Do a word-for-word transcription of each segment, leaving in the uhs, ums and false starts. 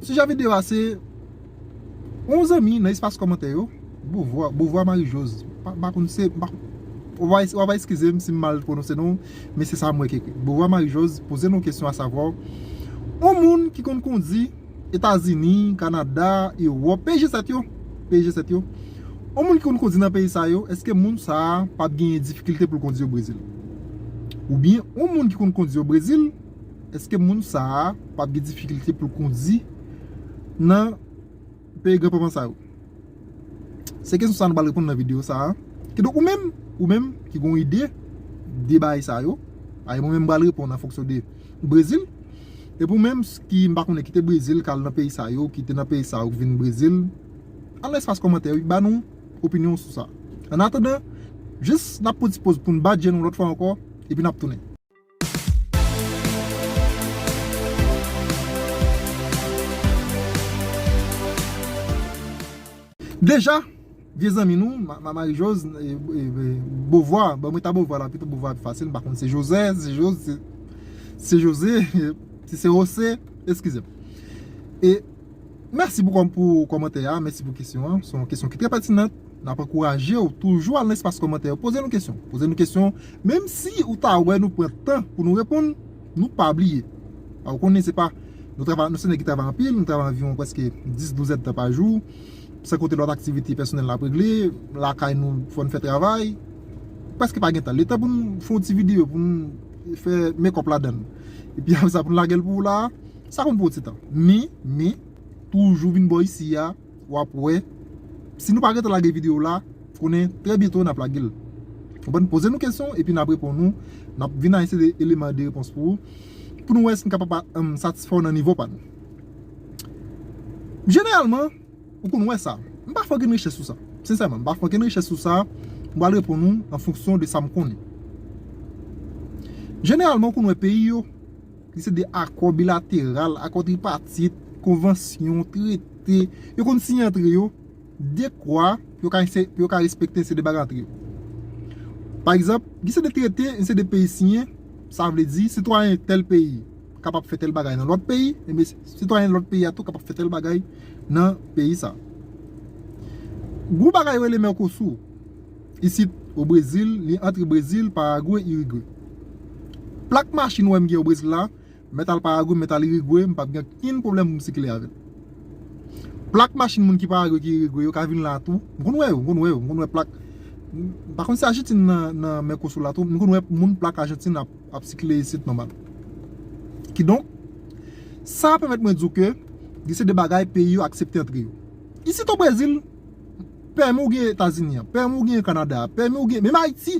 Sijè videyo a se yon zanmi nan espas kòmantè yo, Bouvwa, Bouvwa Marie Jose. Pa, pa konn se, pa, w a, w a eskize m si m mal pwononse non, men se sa m wè ki ekri. Bouvwa Marie Jose poze nou kesyon a savwa, yon moun ki konn kondi Etazini, Kanada, Ewòp, peyi G sèt yo, peyi G sèt yo, yon moun ki konn kondi nan peyi sa yo, èske moun sa a p ap genyen difikilte pou l kondi o Brezil? Oubyen yon moun ki konn kondi o Brezil, èske moun sa a p ap gen difikilte pou l kondi nan peyi granpaman sa yo? Se kesyon sa a nou pral reponn nan videyo sa a. Kidonk, ou menm, ou menm ki gen yon ide de bagay sa yo, ay, mwen menm m pral reponn an fonksyon de Brezil. Epi ou menm ki m pa konnen ki te Brezil, k al nan peyi sa yo, ki te nan peyi sa yo, k vin Brezil, al nan espas kòmantè yo, ba nou opinyon w sou sa. Annatandan, jis n ap pran ti poz pou n bat je n yon lòt fwa ankò, epi n ap tounen. Deja, vye zanmi nou, Ma-, Ma-, Marie Jose, e, e, e, Beauvoir, bon, mwen ta Beauvoir la, pito Beauvoir pi fasil, m pa konn se José, se Jose, se José, si se José, eskize m. E mèsi pou kòm-, pou kòmantè a, mèsi pou kesyon an, se yon kesyon ki trè pètinan. N ap ankouraje w toujou al nan espas kòmantè yo. Poze nou kesyon. Poze nou kesyon. Menm si ou ta wè nou pran tan pou nou reponn, nou pa bliye. A, ou konnen se pa, nou travay, nou se nèg ki travay anpil, nou travay anviwon prèske dis, douz èdtan pa jou. San konte lòt aktivite pèsonèl n ap regle, lakay nou fò n fè travay. Prèske pa gen tan. Letan pou nou fè yon ti videyo, pou nou fè make up ladan l. Epi apre sa, pou nou lage l pou ou la, sa konn pran yon ti tan. Men, men, toujou vin bò isi a, w ap wè. Si nou pa gentan lage videyo la, konnen trè byento n ap lage l. Konprann? Poze nou kesyon, epi n ap reponn ou. N ap vin ak yon seri de eleman de repons pou ou. Pou nou wè si n kapab, um, satisfè w nan nivo pa nou. Jeneralman, ou konn wè sa. M pa fè okenn rechèch sou sa. Sensèman, m pa fè okenn rechèch sou sa. M pral reponn ou an fonksyon de sa m konnen. Jeneralman, ou konn wè peyi yo, li se de akò bilateral, akò tripatit, konvansyon, trete, yo konn siyen antre yo, dekwa pou yo ka, pou yo ka respekte se de bagay antre yo. Pa egzanp, gen se de trete, se de peyi siyen, sa vle di, sitwayen tèl peyi kapab fè tèl bagay nan lòt peyi, enben, sitwayen lòt peyi a tou kapab fè tèl bagay nan peyi sa. Gwo bagay yo rele Mercosur. Isit, o Brezil, li antre Brezil, Paragwe, Irigwe. Plak machin ou wè m gen o Brezil la, mèt al Paragwe, mèt al Irigwe, m p ap gen okenn pwoblèm pou m sikile avè l. Plak machin moun ki Paragwe, ki Irigwe, yo ka vin la tou. M konn wè yo, m konn wè yo, m konn wè plak. M pa konn si Ajantin nan, nan Mercosur la tou, m konn wè moun plak Ajantin ap, ap sikile isit nòmal. Kidonk, sa pèmèt mwen di w ke gen se de bagay peyi yo aksepte antre yo. Isit o Brezil, pèmi w gen Etazini an, pèmi w gen Kanada a, pèmi w gen, menm Ayiti,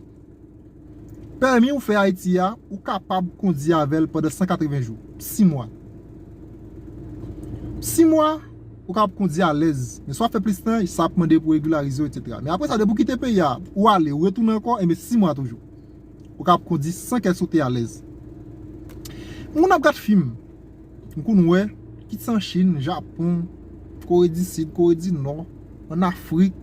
pèmi ou fè Ayiti a, ou kapab kondi avè l pandan san katreven jou, sis mwa. Sis mwa, ou kapab kondi alèz. Men si w ap fè plis tan, sa ap mande pou regilarize w, etsetera. Men apre sa, depi w kite peyi a, ou ale, ou retounen ankò, enben sis mwa toujou. Ou kapab kondi san kè sote alèz. Moun ap gad fim, m konn wè, kit se an Chin, Japon, Kore di Sid, Kore di Nò, ann Afrik,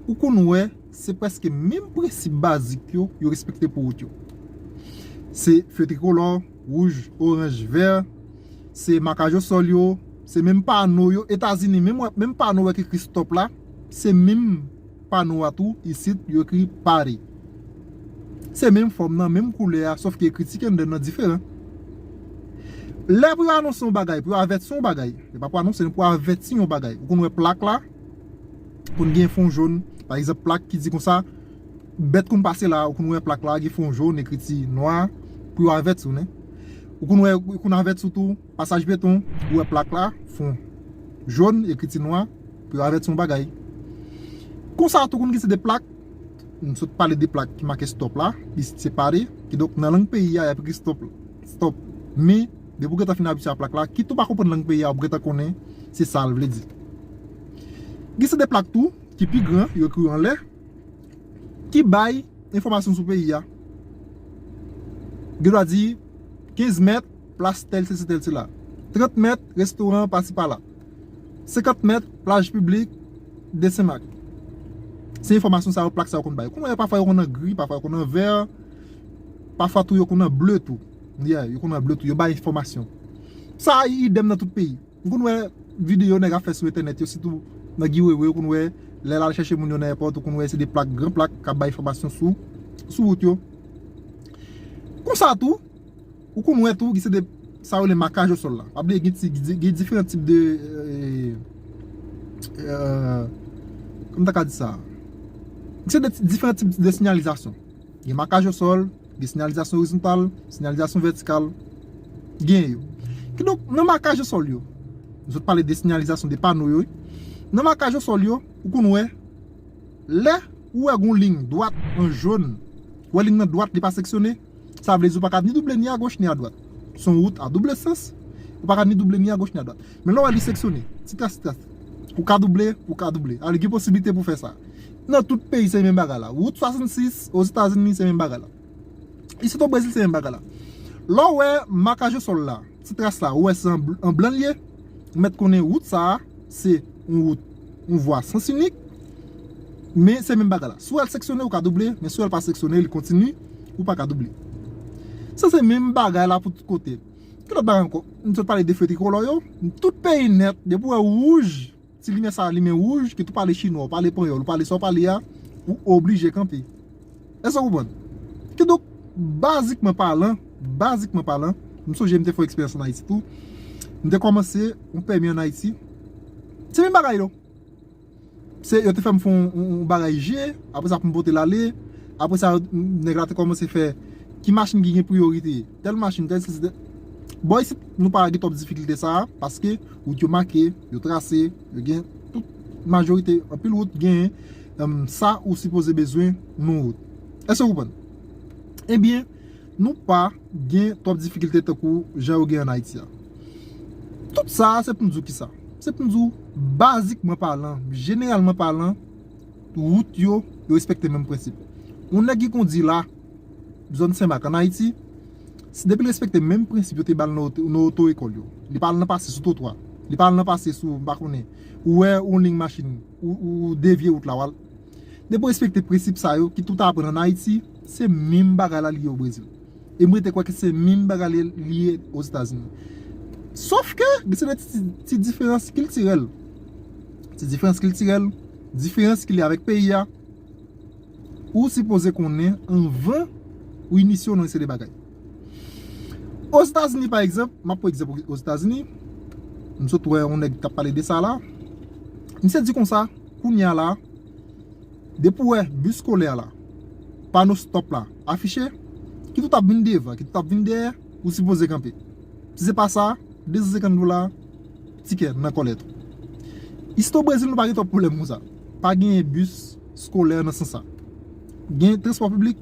ou konn wè, se prèske menm prensip bazik yo, yo respekte pou wout yo. Se feu tricolore, wouj, oranj, vè, se marquage au sol yo, se menm pano yo. Etazini, menm wè, menm pano wè ki ekri stop la, se menm pano a tou, isit, yo ekri pare. Se menm fòm nan, menm koulè a, sòf ke ekriti ki anndan nan diferan. Lè pou yo anonse yon bagay, pou yo avèti yon bagay, se pa pou anonse, men pou avèti yon bagay. Ou konn wè plak la, konn gen fon jòn. Pa egzanp, plak ki di konsa, bèt konn pase la, ou konn wè plak la, gen fon jòn, ekriti nwa, pou yo avèti w, nen. Ou konn wè, ou konn avèti w tou, pasaj pyeton, ou wè plak la, fon jòn, ekriti nwa, pou yo avèti yon bagay. Konsa tou konn gen se de plak, m sot pale de plak ki make stop la, li separe, kidonk nan lang peyi a, y ap ekri stop, stop. Men, depi w gentan fin abitye a plak la, kit ou pa konprann lang peyi a, w ap gentan konnen se sa l vle di. Gen se de plak tou, ki pi gran, yo ekri yo anlè, ki bay enfòmasyon sou peyi a. Gen dwa di kenz mèt, plas tèl sesi tèl sela. Trant mèt, restoran pasi pala. Senkant mèt, plaj piblik de Senmak. Se enfòmasyon sa yo, plak sa yo konn bay. Ou konn wè pafwa yo konn an gri, pafwa yo konn an vè, pafwa tou yo konn an ble tou. Yeah, yo konn an ble tou, yo bay enfòmasyon. Sa idèm nan tout peyi. Ou konn wè videyo nèg ap fè sou entènèt yo, sitou nan Guy Wewe, ou konn wè lè l al chèche moun yo nan èpòt, ou konn wè se de plak, gran plak k ap bay enfòmasyon sou, sou wout yo. Konsa tou, ou konn wè tou, ki se de sa yo rele makaj o sòl la. Pa bliye gen ti, gen diferan tip de, euh, euh, kòman ta ka di sa? Ki se de ti, diferan tip de sinyalizasyon. Gen makaj o sòl, gen sinyalizasyon orizontal, sinyalizasyon vètikal, gen yo. Kidonk, nan makaj o sòl yo, nou sot pale de sinyalizasyon de pano yo, wi. Nan makaj o sòl yo, ou konn wè, lè ou wè gon liy dwat an jòn, ou wè liy nan dwat, li pa seksyone, sa vle di ou pa ka ni double ni agoch ni adwat. Se yon wout a double sans, ou pa ka ni double ni agoch ni adwat. Men lè w wè li seksyone, ti tras, ti tras, ou ka double, ou ka double. Alò, gen posiblite pou fè sa. Nan tout peyi, se menm bagay la. Wout swasannsis, Ozetazini, se menm bagay la. Isit o Brezil, se menm bagay la. Lè w wè makaj o sòl la, ti tras la, ou wè se an bl-, an blan li ye, ou mèt konnen wout sa a, se yon wout, yon vwa sans inik, men se menm bagay la. Si w wè l seksyone, ou ka double, men si w wè l pa seksyone, li kontini, ou pa ka double. Sa se menm bagay la pou tout kote. Ki lòt bagay ankò? M sot pale de feu tricolore yo. Tout peyi nèt, depi w wè wouj, ti limyè sa a limen wouj, kit ou pale chinwa, ou pale panyòl, ou pale sa w pale a, ou oblije kanpe. Èske w konprann? Kidonk, bazikman palan, bazikman palan, m sonje m te fè yon eksperyans an Ayiti tou. M te kòmanse yon pèmi an Ayiti. Se menm bagay yo. Se, yo te fè m fè yon, yon, yon bagay je, apre sa pou m pote l ale, apre sa, nèg la te kòmanse fè ki machin ki gen priyorite, tèl machin, tèl sesi, tèl. Bò isit, nou pa gen twòp difikilte sa a, paske wout yo make, yo trase, yo gen tout majorite, anpil wout gen, em, sa ou sipoze bezwen nan wout. Èske w konprann? Ebyen, nou pa gen twòp difikilte tankou jan yo gen an Ayiti a. Tout sa a, se pou m di w kisa? Se pou m di w, bazikman palan, jeneralman palan, wout yo, yo respekte menm prensip. Yon nèg ki kondi la, zòn Senmak an Ayiti, si depi l respekte menm prensip yo te ba l nan oto, nan oto ekòl yo, li pa al nan pase sou twotwa, li pa al nan pase sou, m pa konnen, ou wè yon liy machin, ou, ou, ou devye wout la, w al. Depi w respekte prensip sa yo, ki tout aprann an Ayiti, se menm bagay la li ye o Brezil. E mwen te kwè ke se menm bagay li, li ye Ozetazini. Sòf ke, gen se de ti, ti diferans kiltirèl. Ti diferans kiltirèl, diferans ki li avèk peyi a. Ou sipoze konnen anvan ou inisye w nan yon seri de bagay. Ozetazini, pa egzanp, m ap pran egzanp Ozetazini, m sot wè yon nèg k ap pale de sa la. Misye di konsa, kounye a la, depi w wè bis eskolè la, pano stop la afiche, kit ou t ap vin devan, kit ou t ap vin dèyè, ou sipoze kanpe. Si se pa sa, de san senkant dola, tikè nan kòlèt ou. Isit o Brezil, nou pa gen twòp pwoblèm konsa. Pa genyen bis eskolè nan sans sa. Gen transpò piblik,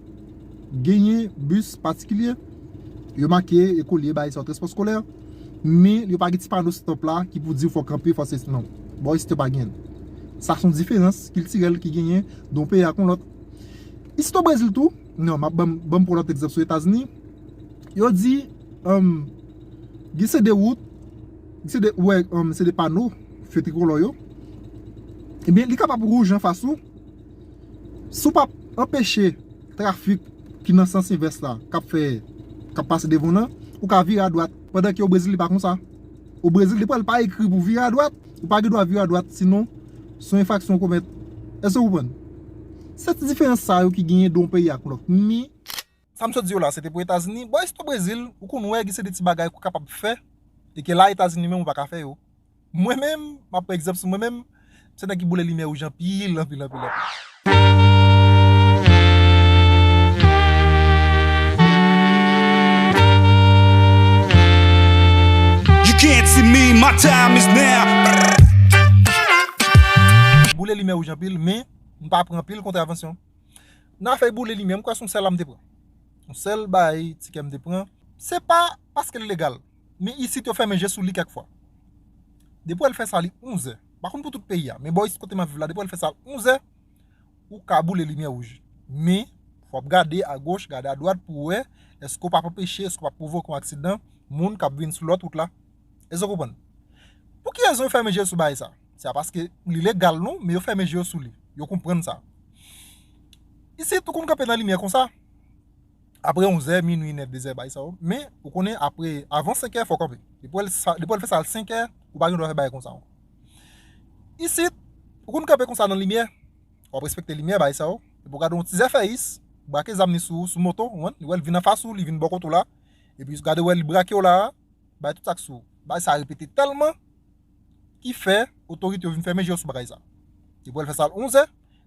genyen bis patikilye, yo make ekolye, bay sa yo transpò eskolè, men yo pa gen ti pano stop la ki pou di w fò w kanpe, fò w sesi, non. Bò isit yo pa genyen l. Sa se yon diferans kiltirèl ki genyen de yon peyi ak yon lòt. Isit o Brezil tou, non, m ap ban m, ban m pran lòt egzanp sou Etazini. Yo di, em, gen se de wout, gen se de, ou wè, em, se de pano, feu tricolore yo. Ebyen, li kapab wouj anfas ou. Si w p ap anpeche trafik ki nan sans envès la, k ap fè, k ap pase devan w nan, ou ka vire adwat. Pandan ke o Brezil, li pa konsa. O Brezil, depi w wè l pa ekri pou vire adwat, ou pa gen dwa vire adwat, sinon, se yon enfraksyon ou komèt. Èske w konprann? Se ti diferans sa yo ki genyen de yon peyi ak yon lòt. Men, sa m sot di w la, se te pou Etazini. Bò isit o Brezil, ou konn wè, gen se de ti bagay ke w kapab fè, e ke la Etazini menm ou pa ka fè yo. Mwen menm, m ap pran egzanp sou mwen menm, se nèg ki boule limyè wouj anpil, anpil, anpil, anpil. You can't see me, my time is now. Boule limyè wouj anpil, men m pa pran anpil kontravansyon. Nan afè boule limyè, m kwè se yon sèl la m te pran. Yon sèl bay tikè m te pran. Se pa paske l legal, men isit yo fèmen je sou li kèk fwa. Depi w wè l fè sa, li onzè. M pa konn pou tout peyi a, men bò isit kote m ap viv la, depi w wè l fè sa, onzè, ou ka boule limyè wouj. Men, fò w ap gade agoch, gade adwat pou w wè èske w p ap anpeche, èske w p ap pwovoke yon aksidan, moun k ap vin sou lòt wout la. Èske w konprann? Pou ki rezon yo fèmen je sou bagay sa? Se pa paske li legal non, men yo fèmen je yo sou li. Yo konprann sa. Isit, ou konn kanpe nan limyè konsa. apre onzè, minwi, inè, dezè, bagay sa yo. Men, ou konnen, apre, avan senkè, fò w kanpe. Depi w sa- depi w fè sa al senkè, ou pa gen dwa fè bagay konsa ankò. Isit, ou konn kanpe konsa nan limyè, w ap respekte limyè, bagay sa yo. Epi w gade yon ti zèfèyis, brake zam li sou, sou moto, ou konprann? Li wè l vin anfas ou, li vin bò kote w la. Epi gade wè li brake w la, bay tout sa k sou ou. Bagay sa repete tèlman, ki fè otorite yo vin fèmen je yo sou bagay sa. Depi w fè sa al onzè,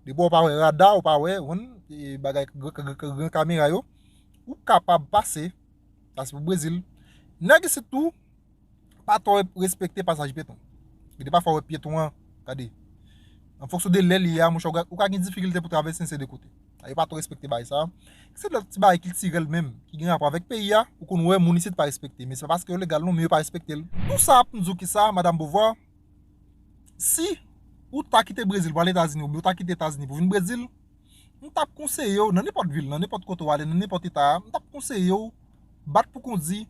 depi w pa wè rada, ou pa wè, ou konn, e, bagay gran, gran, gran, gran kamera yo, ou kapab pase, sa se pou Brezil. Nèg isit tou, pa twò respekte pasaj pyeton. Gen de pafwa w wè pyeton an, gade. An fonksyon de lè li ye a, monchè, ou ka, ou ka gen difikilte pou travèse se de kote. Yo pa twò respekte bagay sa. Se lòt ti bagay kiltirèl menm, ki gen rapò avèk peyi a, ou konn wè moun isit pa respekte. Men se pa paske yo legal non, men yo pa respekte l. Tou sa ap di w kisa, Madam Beauvoir, si ou ta kite Brezil pou al Etazini, oubyen ou ta kite Etazini pou vin Brezil, m t ap konseye w, nan nenpòt vil, nan nenpòt kote w ale, nan nenpòt eta a, m t ap konseye w bat pou kondi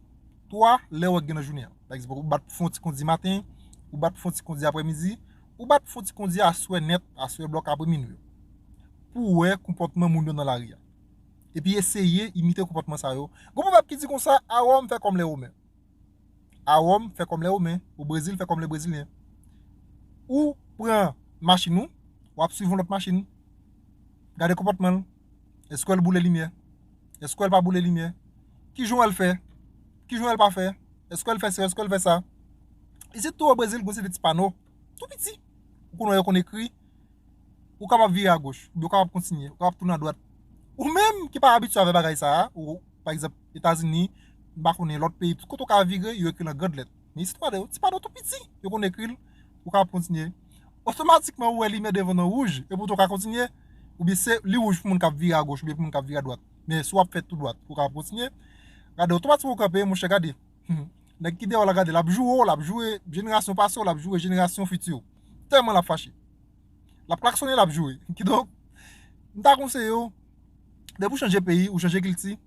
twa lè w gen nan jounen an. Pa egzanp, ou bat pou fè yon ti kondi maten, ou bat pou fè yon ti kondi aprèmidi, ou bat pou fè yon ti kondi aswè nèt, aswè blòk apre minwi. Pou w wè konpòtman moun yo nan lari a. Epi eseye imite konpòtman sa yo. Gon pwovèb ki di konsa, à Rome, fais comme les Romains. À Rome, fais comme les Romains. O Brezil, fais comme les Brésiliens. Ou pran machin ou, w ap swiv yon lòt machin. Gade konpòtman l. Èske l boule limyè? Èske l pa boule limyè? Ki jan l fè? Ki jan l pa fè? Èske l fè sa? Èske l fè sa? Isit tou o Brezil, gon seri de ti pano tou piti. Ou konnen yo konn ekri, ou kapab vire agoch, oubyen ou kapab kontinye, ou kapab tounen adwat. Ou menm ki pa abitye avè bagay sa a, ou, pa egzanp, Etazini, m pa konnen lòt peyi, tout kote ou ka vire, yo ekri l an grand lèt. Men isit, gade, ti pano tou piti, yo konn ekri l, ou kapab kontinye. Otomatikman, ou wè limyè devan nan wouj, epi ou ka kontinye, oubyen se li wouj pou moun k ap vire agoch, oubyen pou moun k ap vire adwat. Men si w ap fè tou dwat, ou kapab kontinye. Gade, otomatikman ou kanpe, monchè, gade. Nèg ki deyò la gade, l ap joure w, l ap joure jenerasyon pase w, l ap joure jenerasyon fiti w. Tèlman l ap fache. L ap klaksone, l ap joure. Kidonk, m ta konseye w, depi w chanje peyi, ou chanje kilti,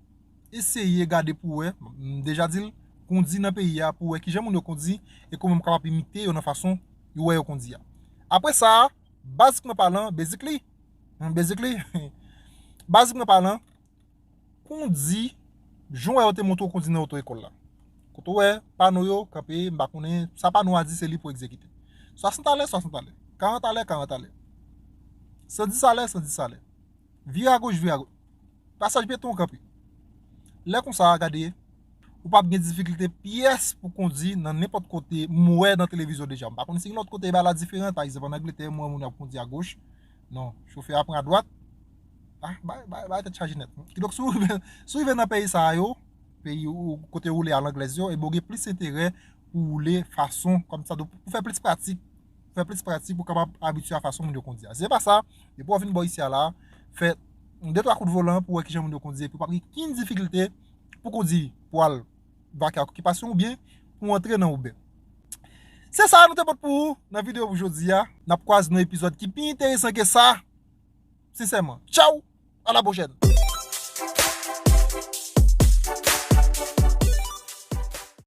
eseye gade pou w wè, m deja di l, kondi nan peyi a pou w wè kijan moun yo kondi, e kòman w kapab imite yo nan fason yo wè yo kondi a. Apre sa, bazikman palan, basically, basically, bazikman palan, kondi jan w wè yo te montre w kondi nan oto ekòl la. Kote w wè pano yo kanpe, m pa konnen, sa pano a di se li pou egzekite. Swasant alè, swasant alè. Karant alè, karant alè. San dis alè, san dis alè. Vire agoch, vire agoch. Pasaj pyeton kanpe. Lè konsa, gade, ou p ap gen difikilte pyès pou kondi nan nenpòt kote. M wè nan televizyon deja. M pa konn si lòt kote bagay la diferan. Pa egzanp, ann Angletè, m wè moun ap kondi agoch. Non, chofè a pran adwat. Ah, bay, bay, bay tèt chaje nèt. Kidonk, si w rive, si w rive nan peyi sa a yo, peyi ou, kote woule a langlèz yo, ebyen, ou gen plis enterè pou woule fason kòm sa. Donk, pou fè plis pratik, pou fè plis pratik, pou kapab abitye a fason moun yo kondi a. Si se pa sa, depi w vin bò isi a la, fè de twa kout volan pou wè kijan moun yo kondi, epi w p ap gen okenn difikilte pou kondi, pou al vake ak okipasyon oubyen pou antre nan Uber. Se sa nou te pote pou ou nan videyo pou jodi a. N ap kwaze nan epizòd ki pi enteresan ke sa. Sensèman. Tchaw! A la pwochèn!